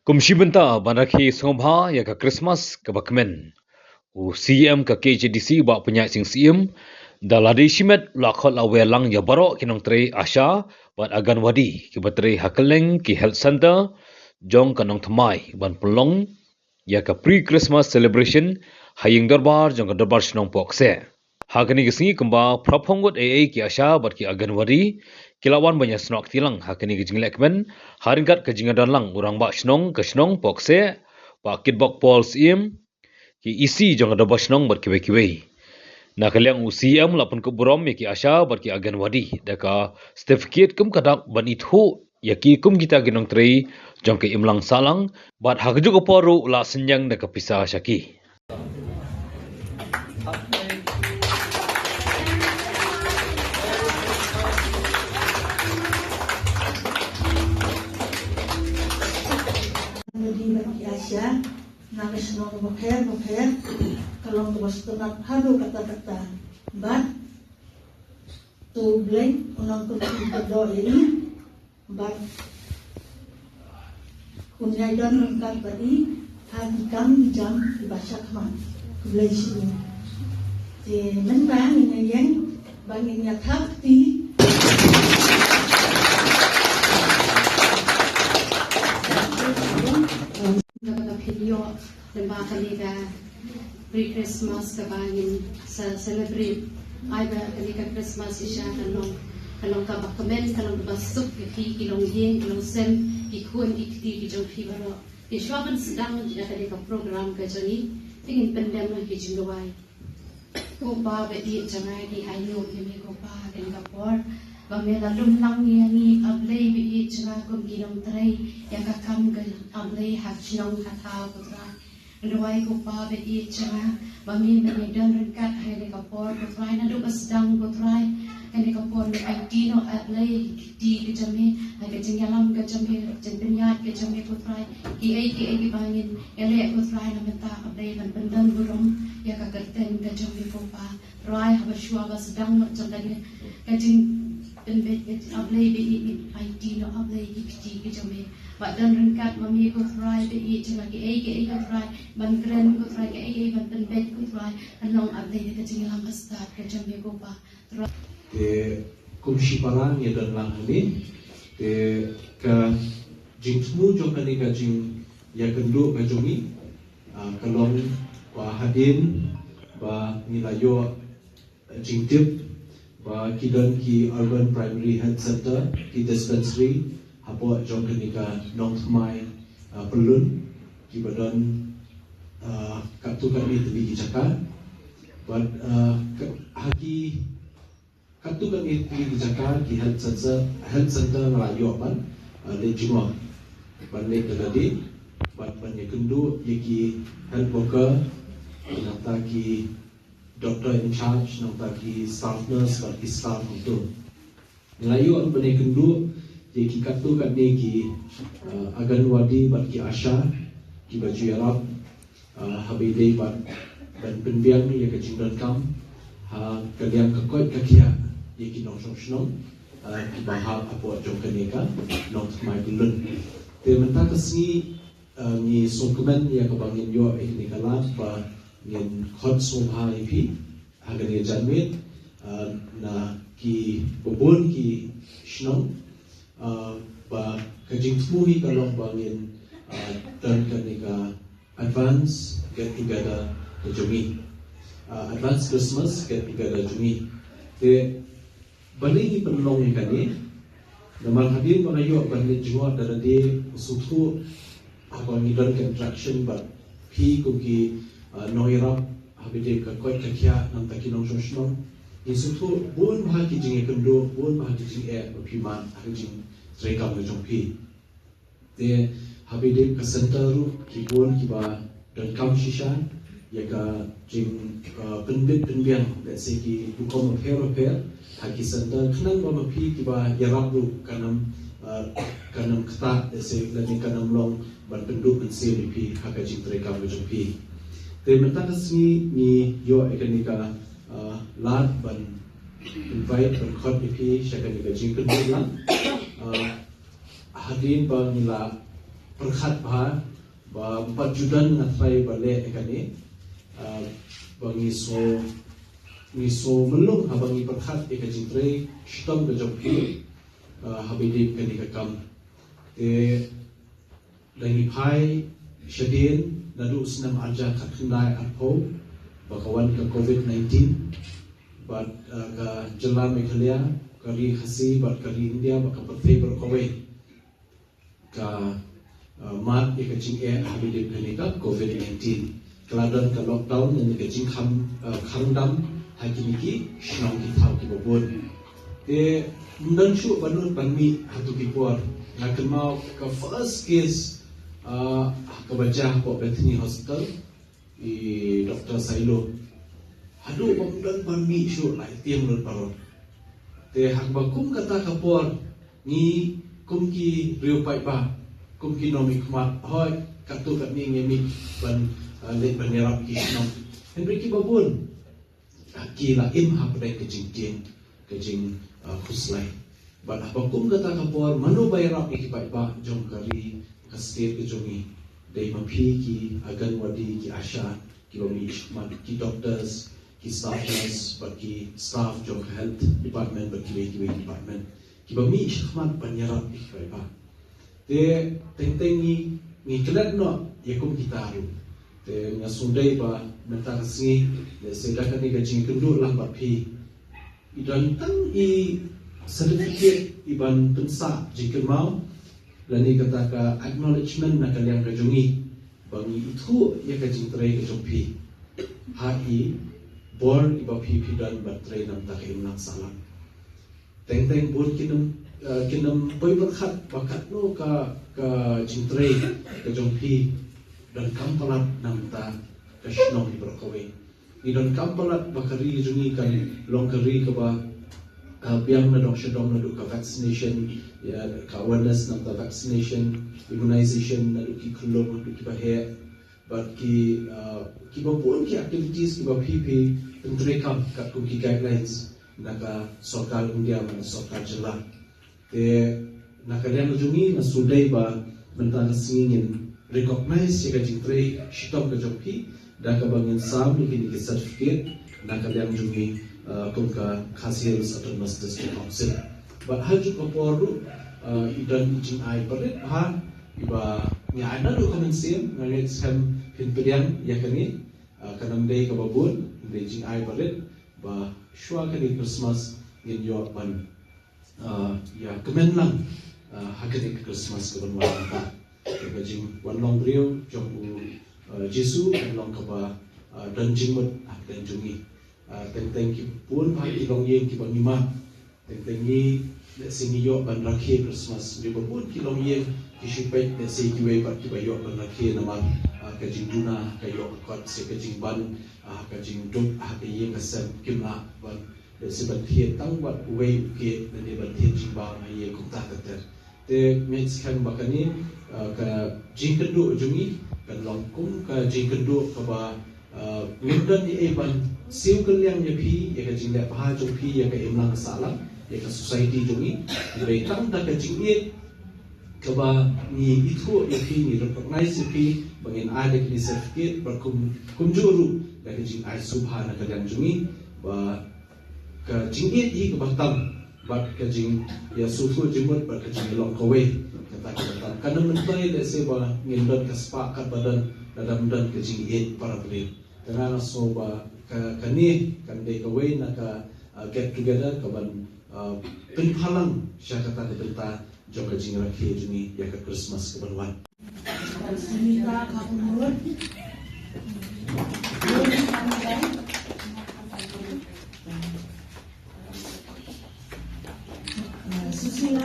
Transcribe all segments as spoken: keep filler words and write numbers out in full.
Kum shi bynta ban rakhe sngewbha ïa ka Christmas kaba kmen, u C E M ka K H A D C Bah Pynïaid Sing Syiem da lade shimet la khot la wer lang ïa baroh ki nongtrei ASHA bad Anganwadi kiba trei ha kylleng ki health centre jong ka Nongthymmai ban pynlong ïa ka pre-Christmas celebration ha ïing dorbar jong ka Dorbar Shnong Pohkseh. Ha kane ka sngi kumba phra phew ngut eiei ki ASHA bad ki Anganwadi ki la wan ban ïasnoh kti lang ha kane ka jinglehkmen, ha ryngkat ka jingïadon lang u Rangbah Shnong ka shnong Pohkseh, Bah Kitbok Paul Syiem, ki E C jong ka Dorbar Shnong bad kiwei kiwei. Na ka liang u C E M la pynkup burom ïa ki ASHA bad ki Anganwadi da ka certificate kum ka dak ban ithuh ïa ki kum kita ki nongtrei jong ka imlang sahlang, bad ha kajuh ka por ruh la synñiang da ka pisa sha ki. Anganwadi bad ki ASHA na ka shnong bapher bapher ka long kaba sngewtynnat haduh katta katta. Bad to U Blei un nang pyndonkam ïa i bad un ïai don ryngkat bad i ha ki kam ki jam kiba shakhmat. Khublei shibun. Te mynta ngin ïeng ba ngin ïa thap kti kaba ka pynïoh lyngba kane ka pre-Christmas kaba ngin sa celebrate. Ai ba kane ka Christmas shisha kan long, kan long kaba kmen, kan long kaba suk ïa phi ki longïing ki longsem, ki khun ki kti ki jong phi baroh. Te shuwa ban sdang ïa kane ka program ka jong ngi, te ngin pyndem ïa ki jingduwai. Ko Pa ba ïeit jong nga, ngi ainguh ïa me ko Pa ha kane ka por ba me la lum lang ïa ngi, A Blei ba ïeit jong nga, kum ki nongtrei ïa ka kam ka A Blei ha shnong ha thaw ko Trai. Ngi duwai ko Pa ba ïeit jong nga ba me, me don ryngkat ha kane ka por ko Trai, naduh ba sdang ko Trai. Kane ka por me aiti noh A Blei ki kti ki jong me ha ka jingïalam ka jong me, jingpynïaid ka jong me ko Trai. Kiei kiei kiba ngin ïaleh ko Trai na mynta A Blei ban pyndon burom ïa ka kyrteng ka jong me ko Pa. Trai haba shuwa ba sdang noh jong kane ka jingpynbeit ka jong A Blei ba i, i aiti noh A Blei ki kti ki jong me. Ba don ryngkat ma me ko Trai ba i jong nga kiei kiei ko Trai ban kren ko Trai, kiei kiei ban pynbeit ko Trai. Kan long A Blei da ka jingïalam ba stad ka jong me ko Pa. Te kum shi para ngi don lang hangne. Te ka jingthmu jong kane ka jingïakynduh ka jong ngi, ah, ka long ba hadien ba ngi la ïoh jingtip ba ki don ki Urban Primary Health Centre, ki dispensary hapoh jong kane ka Nongthymmai, ah, Pyllun, kiba don, ah, katto katne tylli ki jaka. Bad, ah, ka, ha ki katto katne tylli ki jaka, ki health centre, health centre nga la ïoh ban, ah, leit jngoh, ban leit da lade bad ban ïakynduh ïa ki health worker, nangta ki doctor in charge, nangta ki staff nurse bad ki staff hangto. Nga la ïoh ban ïakynduh ïa ki katto katne ki, ah, Anganwadi bad ki ASHA kiba ju ïarap, ah, haba ïadei bad ban pynbiang ïa ka jingdonkam ha ka liang ka koit ka khiah ïa ki nongshong shnong, ah, kiba hap hapoh jong kane ka Nongthymmai Pyllun. Te mynta ka sngi, ah, ngi sngewkmen ïa kaba ngin ïoh ïa kane ka lad ba ngin khot sngewbha ïa phi ha kane ka janmiet, ah, na ki babun ki shnong, ah, ba ka jingthmu hi ka long ba ngin, ah, don kane ka advance get together ka jong ngi. Ah, advance Christmas get together jong ngi. Te balei ngi pynlong ïa kane? Namar hadien ba nga ïoh ban leit jngoh da lade, nga sngewthuh haba ngi don ka interaction bad phi kum ki, ah, nongïarap haba ïadei ka koit ka khiah nangta ki nongshong shnong, ngi sngewthuh bun bha ki jingïakynduh, bun bha ki jingeh ba phi mad ha ka jingtrei kam ka jong phi. Te haba ïadei ka centre ruh ki bun kiba donkam shisha ïa ka jing, uh, pynbit pynbiang, let's say, ki rukom bapher bapher ha ki centre, khnang ba ma phi kiba ïarap ruh kan ym, uh, kan ym ktah, let's say, lane kan ym long ban pynduh mynsiem ïa phi ha ka jingtrei kam ka jong phi. Te mynta ka sngi ngi ïoh ïa kane ka, uh, lad ban invite, ban khot ïa phi sha kane ka jingpynbit lang. Uh, Hadien ba ngi la pyrkhat bha ba ym pat ju don nga trai ba leh ïa kane, ah, ba ngi so, ngi so mlung haba ngi pyrkhat ïa ka jingtrei shitom ka jong phi, ah, haba ïadei kane ka kam. Te da ngi phai shadien naduh snem arhajar khatkhyndai arphew ba ka wan ka covid nineteen bad, ah, ka jylla Meghalaya, ka ri Khasi bad ka ri India bad ka pyrthei baroh kawei ka, ah, mad ïa ka jingeh haba ïadei kane ka covid nineteen. Ka la don ka lockdown ne ka jingkhang, ah, khang dam ha kine ki shnong ki thaw kiba bun. Te ym don shuh ba nud ban mih ha tu ki por. Nga kynmaw ka first case, ah, kaba jia hapoh Bethany Hospital, i Doktor Sailo. Haduh ba ym don ban mih shuh, la ïa tieng lut baroh. Te ha kaba kum kata ka por ngi kum ki riew paidbah, kum ki nongmihkhmat, hooid katto katne ngi mih ban, ah, leit ban ïarap ki shnong. Hynrei kiba bun, ah, ki la im hapdeng ka jingtieng, ka jing, ah, khuslai. Bad haba kum kata ka por, mano ba ïarap ïa ki paidbah jong ka ri, ka state ka jong ngi? Dei ma phi ki Anganwadi, ki ASHA, kiba mih shakhmat, ki doctors, ki staff nurse bad ki staff jong ka health department bad kiwei kiwei department kiba mih shakhmat ban ïarap ïa ki paidbah. Te teng teng ngi, ngi klet noh ïa kum kita ruh. Te nga sngewdei ba mynta ka sngi, lehse da kane ka jingkynduh lang bad phi, i don tang i certificate i ban pynsah jingkynmaw lane kata ka acknowledgement na ka liang ka jong ngi ba ngi ithuh ïa ka jingtrei ka jong phi. Ha i bor iba phi phi don ban trei na bynta ka imlang sahlang. Teng teng bun kin ym, eh, kin ym poi pyrkhat ba katno ka, ka jingtrei ka jong phi donkam palat na bynta ka shnong baroh kawei. Ngi donkam palat ba ka ri jong ngi kan long ka ri kaba, ah, biang na dong sha dong naduh ka vaccination, ïa, ka awareness na bynta vaccination, immunization naduh ki khyllung haduh kiba heh. Bad ki, ah, kiba bun ki activities kiba phi phi pyntreikam katkum ki guidelines na ka sorkar India, na ka sorkar jylla. Te na ka liang jong ngi nga sngewdei ba mynta ka sngi ngin recognize ïa ka jingtrei shitom ka jong phi da kaba ngin sam ïa kine ki certificate na ka liang jong ngi, uh, kum ka Khasi Hills Autonomous District Council. Bad ha juh ka por ruh, uh, i don i jingai barit bha iba ngi ai naduh ka mynsiem, nga ngeit skhem phin pdiang ïa kane, uh, kan ym dei kaba bun, hynrei jingai barit ba shuwa kane Christmas ngin ïoh ban, ah, ïa kmen lang, ah, ha kane ka Christmas kaban wan mynta. Ka jingwan long briew jong u, ah, Jisu kan long kaba, ah, don jingmut ha pdeng jong ngi. Ah, teng teng ki bun bha ki longïing kiba ngi mad. Teng teng ngi, lehse ngi ïoh ban rakhe Christmas. Ngi ba bun ki longïing ki shu peit, lehse kiwei pat kiba ïoh ban rakhe namar, ah, ka jingduna ka ïoh ka kot, se ka jingban, ah, ka jingduk, ah, ka ïing ka sem kim lah ban Lehse ban thied tang wat uwei u kit, lane ban thied jingbam ha ïing kumta ter ter. Te ngeit skhem ba kane, uh, ka jingkynduh jong ngi kan long kum ka jingkynduh kaba, uh, ngim don ei ei ban siew kylliang ïa phi, ïa ka jingleh bha jong phi ïa ka imlang sahlang, ïa ka society jong ngi. Hynrei tang da ka jingïeit kaba ngi ithuh ïa phi, ngi recognize ïa phi ba ngin ai da kine certificate, bad kum, kumjuh ruh da ka jingai sngewbha na ka liang jong ngi ba ka jingïeit hi kaba tam bad ka jingïasngewthuh jingmut bad ka jingïalong kawei. Kata kaba tam. Kan ym myntoi lehse ba ngin don ka spah katba don lada ym don ka jingïeit para briew. Te nga sngew ba ka, kane kan dei kawei na ka, uh, get together kaban, uh, pynphalang sha kata ka bynta jong ka jingrakhe jong ngi ïa ka Christmas kaban wan. Sunita Khapunur. Susila.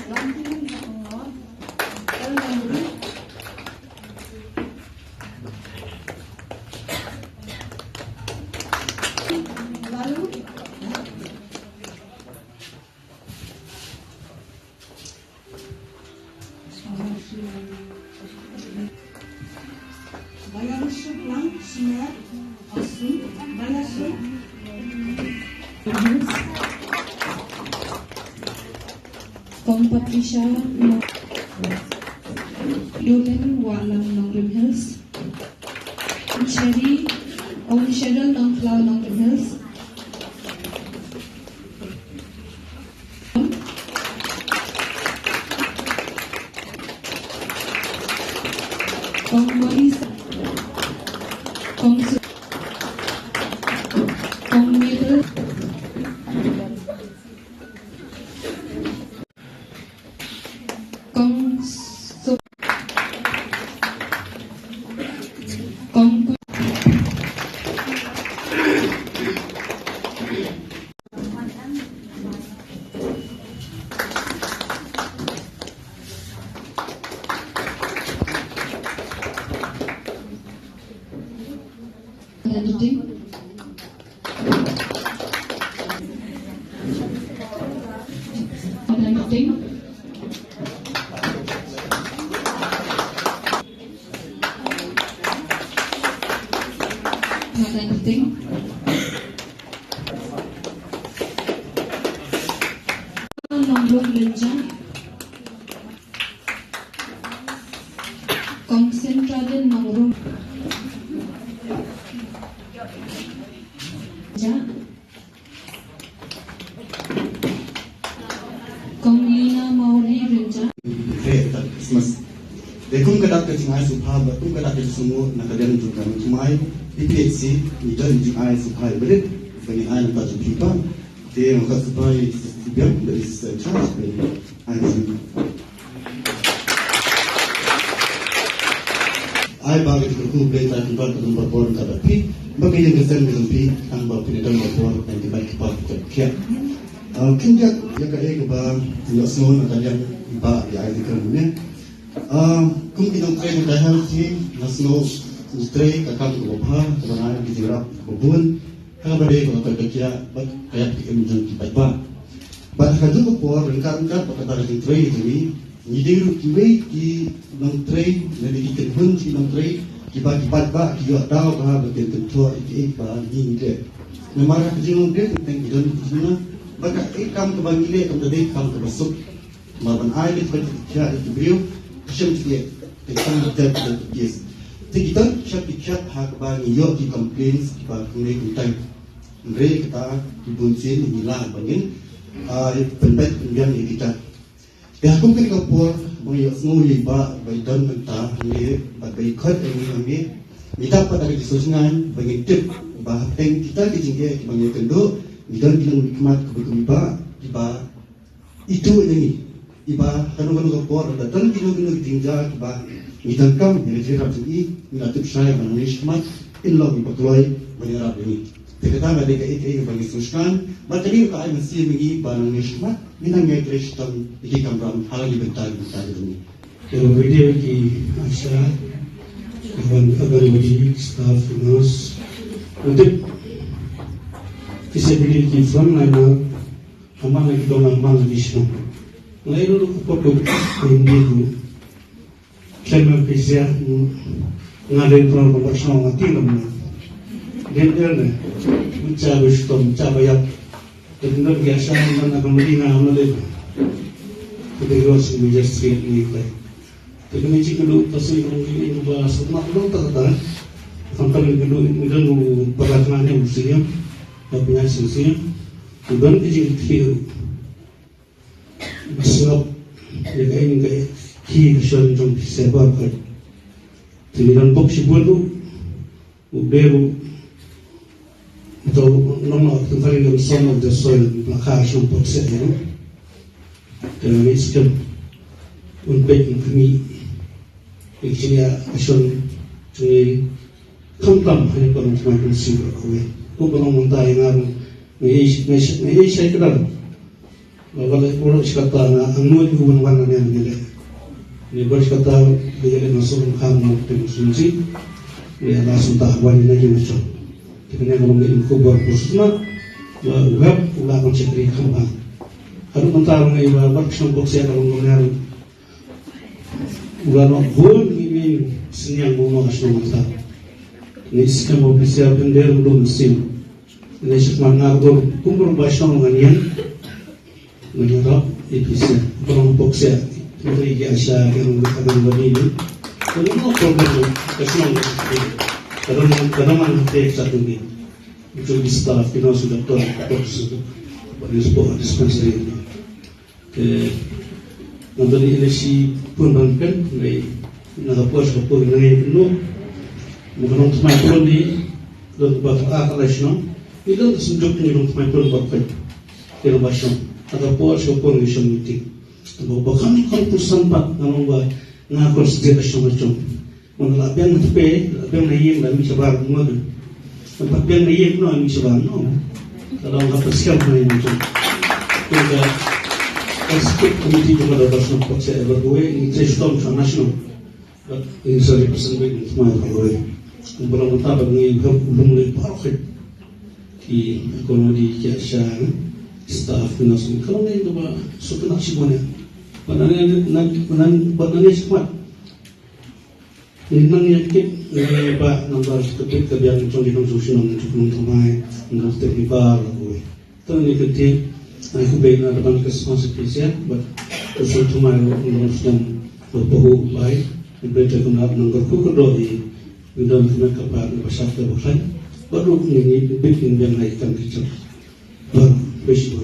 Lamtinen Khapunur. Lalu. Patricia Nong-, Dolen Wahlang Nongrim Hills. Ong Sherry, Ong Cheryl Nongkhlaw Nongrim Hills. Kong Maurice, Kong Su-, Kong Mabel, Kong Su-, Kong Ku-, Nongrum Lenja. Kong Centralin Nongrum. Ja. Kong Lina Mawri Rynjah. Re, ta Christmas. Te kum ka dak ka jingai sngewbha, bad kum ka dak ka jingsngew na ka liang jong ka nongthymmai P P H C, ngi don jingai sngewbha ïa barit, ba ngin ai na ka jong phi ba. Te nga ka sngewbha ïa ki biang, da i sa cha, ba ngin ai na Ai ba ka jingkyrkhu Blei Trai Kynrad ka don barabor na ka bynta phi, ba ka ïing ka sem ka jong phi, tang ba phin ïadon barabor bad ki bai ki par ki khia. Ah, khyndiat ïa kaei kaba ïohsngew na ka liang i Bah Isaac Kyrmen. Ah, kum ki nongtrei na ka health team, nga sngew ngi trei ka kam kaba bha, kaba nang ki jingïarap kaba bun. Haba dei ba ka, ka jia bad ka ïap ka im jong ki paidbah. Bad ha kajuh ka por ryngkat ryngkat bad kata ka jingtrei jong ngi, ngi dei ruh kiwei ki nongtrei lane ki kynhun ki nongtrei kiba ki paidbah ki ïoh daw ba ha ba kin kynthoh ïa kiei kiba ngi ngi leh. Namar ha ka jinglong dei teng teng ki don ki jingma bad kaei kam kaba ngi leh kam da dei kam kaba suk. Namar ban ai leh ka jingkitkhlieh ïa ki briew ka shem jingeh, te tang da dei ka case. Te ki don ki khap ki khap ha kaba ngi ïoh ki complaints kiba kumne kumtai. Hynrei kata ki bun sien ngi lah ban ngin, ah, pynbeit pynbiang ïa kita. Te ha kum kane ka por ba ngi ïohsngew ïa i Bah ba i don mynta hangne bad ba i khot ïa ngi hangne. Ngi dap pat da ka jingsngewsynei ba ngin tip ba hapdeng kita ki jingeh kiba ngi ïakynduh ngi don ki nongmihkhmat kiba kum i Bah kiba ithuh ïa ngi. Iba kano kano ka por lada don kino kino ki jingjia kiba ngi donkam ïa ka jingïarap jong i, ngi la tip shai ba nangne shakhmat in long iba kloi ban ïarap ïa ngi. Te kata ka dei kaei kaei ba ngi sngewsynei bad ka dei ka ai mynsiem ïa ngi ba nangne shakhmat ngin nang ïai trei shitom ïa ki kamram ha la ki bynta ki bynta ki jong ngi. Te ba ïadei ki ASHA, ki Anganwadi staff, nurse, ngi tip ki sa ïadei ki frontliner. Ka man la ki dong, ka man la ki shnong. Nga ïoh ruh ka photo ka Hindi ruh. Khlem pisa nga dei prong ka shnong nga tieng lam. Dei dei ne. Cha ba shitom, cha ba ïap. Te dei ki ASHA man na ka Madi nga ma dei. Te dei ruh shu ministry ni kai. Te kane jingkynduh ka seng ka long jingkynduh ba sngewbha long ta kata. Khamtam jingkynduh ngi don u para tnga ne u senior, ba pynïaid seng senior. U don ka jingkynduh ba sngewbha ïa kaei kaei ki ka shon jong ki sebar ka. Te ngi don bok shibun ruh. U Blei ruh uto u nongleh, uto u kali ngam son of the soil, ba kha shong pot seh ïa u. Te ngi skhem un peit un khmih ïa ki jingïaishong jong ngi khamtam ha ïing ha sem ba kawei. Kumba long mynta ïa nga ruh nga ïai, nga ïai, nga ïai shai kdar. Ba wat la pura shi katta nga angnud u wan wan ne ngi leh. Ni ba shi katta ba ïaleh nga sngewkham na u Teng Sumji. Ni la sumta wan na ïing na jong. Te kane ka long ka khubor khuslai ba u hep u la kam shakri kham bha. Haduh mynta ngi ba wat shnong Bukseh ka long ka ngi u la noh bun ngi ngi sniang u noh shnong mynta. Ngi skhem ba phi sa pynbeit ruh mynsiem. Ngi shakmat nga ruh kumba ba shnong ngan ïeng. Ngi ruh A P C, ka long pok sia, ka long ki asha, ka long ka long wali ni. Ka long ka long ka long ka long ka long ka long ka long ka long Uju ki staff ki nurse, doctor, doctor, ba ni sport dispensary. Te nang dali ini si pun ban pen, nai na ka pos ka pun nai no. Mo ka nong tmai pun ni, don ba ka ka lai shnong. Ni don senduk ni nong tmai pun ba pen. Ki nong ba shnong. Na ka pos ka pun ni shnong meeting. Ba ba kan kan pun sampat na nong ba na consider shnong shnong. Mo la biang na tepe, la biang na ïing, la mi shabar mo. Mo pat biang na ïing no, mi shabar no. Ka long ka pesiam na ïing jong. Ka executive committee jong ka Dorbar Shnong Poksa Everboy, ni tre stom sa national. But in sa represent by ni ma ka boy. Ko ba long ta ba ni ka ulung le pa khit. Ki ko no di ki asha staff na sum ka long ni ba su ka nak shi bone. Ba na ne na na ba na ne smat. Nang ïa kit ngi ba nang ba kit ka biang jong ngi nong jong shnong jong nong thamai nong tip ni ba la koi. Tang ni kit ai ku bei na ban ka sponsor pisa ba ku song thamai nong shnong ba pahu bai ni bei ta ku na nang ku ku do ni ni don ka ba ka ba sha ka ba khlai ba ru ni ni bit ni biang ai kan ki chap ba be shi ba.